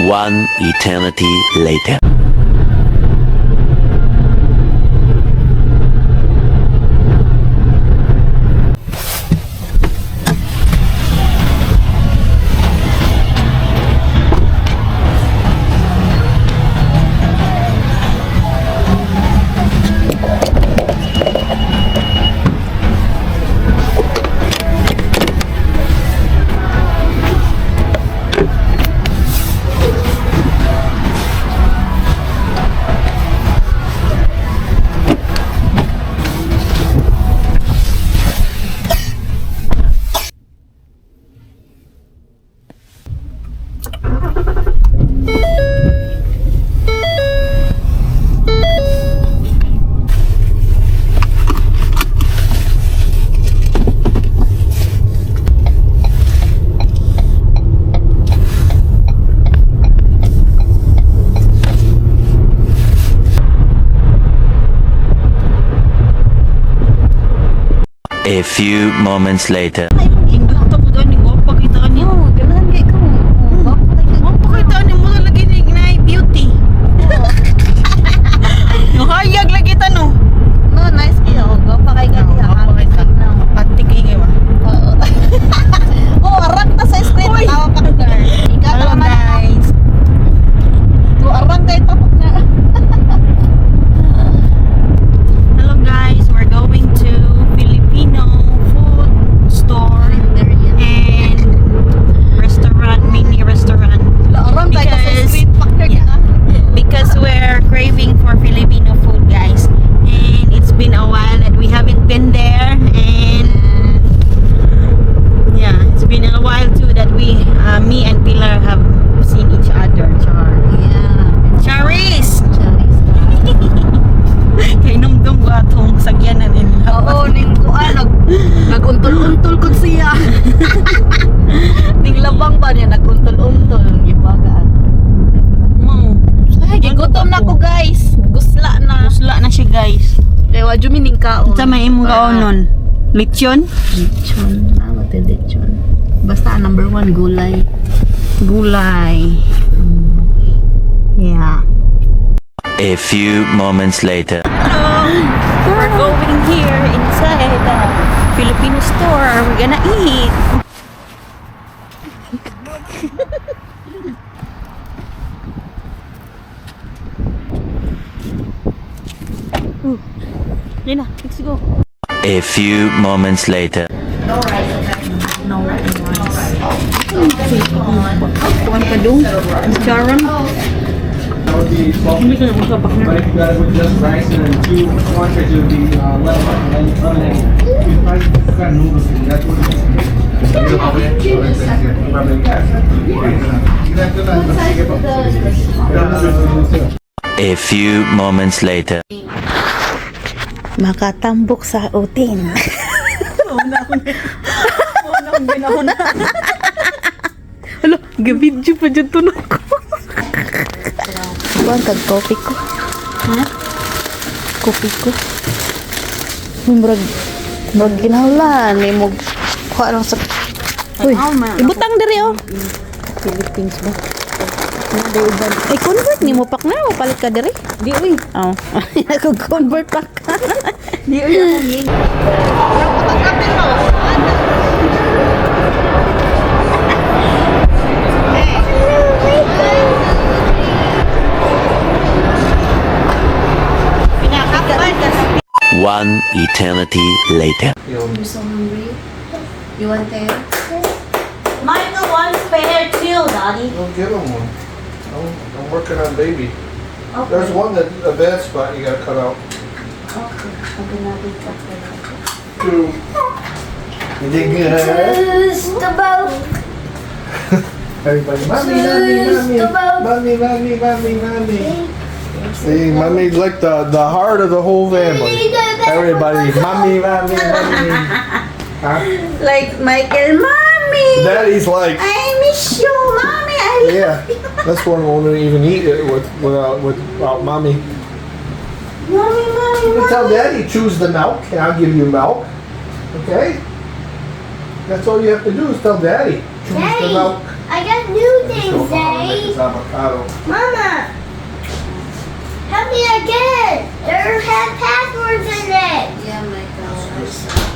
One eternity later. A few moments later. Indot po gani, gwapa kita ni. Oh, ganahan kay ko. Oh, Gwapa kita ni mo lagi ni gnay beauty. Yung hayag lagi ta no. No, nice kayo. Gwapa kay ka diha. Gwapa kay ka. Pati kay kay ba. Oo. Oh, arang ta sa screen. Uy. Tawa pa ka girl. Ikaw Hello naman. guys. Oh, arang kay tapok na. Hello guys, we're going to Filipino food store. Labang ba niya nag-untol-untol gibaga ato. Mo. Ay, gigutom na ko, guys. Gusla na. Usla na siya, guys. Kay wa jud mining kaon. Sa may imong kaonon. Lechon? Lechon. Ah, what is lechon? Basta number one, gulay. Gulay. Yeah. A few moments later. We're going here inside the Filipino store. We're gonna eat. Ooh. Lina, let's go. A few moments later. No rice. Kuan ka dong? Charon? Hindi ka na magkapak na. But if you got it with just rice and then two entrees, it would be lemon, lemon egg. If I got noodles, that's what it is. A few moments later. Makatambok sa utin. Hala, gabidyo pa dyan to ko. Kuan kag coffee ko. Ha? Kopi ko. Murag murag ginahula ni mo kuha lang sa. Uy, Ibutang diri oh. Philippines ba? Ay, convert ni mo pak na o palit ka diri. Di uy. Oh. Ako convert pa ka. Di uy ako ni. One eternity later. You're so hungry. You want tail? Michael wants pear too, Daddy. Don't give him one. I'm working on baby. There's one that, a bad spot you gotta cut out. Okay. I'm gonna be Two. You did good, huh? Everybody, mommy, mommy, mommy, mommy, mommy, mommy, mommy. See, mommy's like the heart of the whole family. Everybody, mommy, mommy, mommy. Huh? Like Michael, mommy. Daddy's like, I miss you, mommy. I yeah, this one won't even eat it without mommy. Mommy, mommy, You can tell daddy choose the milk, and I'll give you milk. Okay? That's all you have to do is tell daddy choose the Daddy, milk. I got new things, Show how to make Daddy. this avocado. Mama, help me again. There have passwords in it. Yeah, Michael.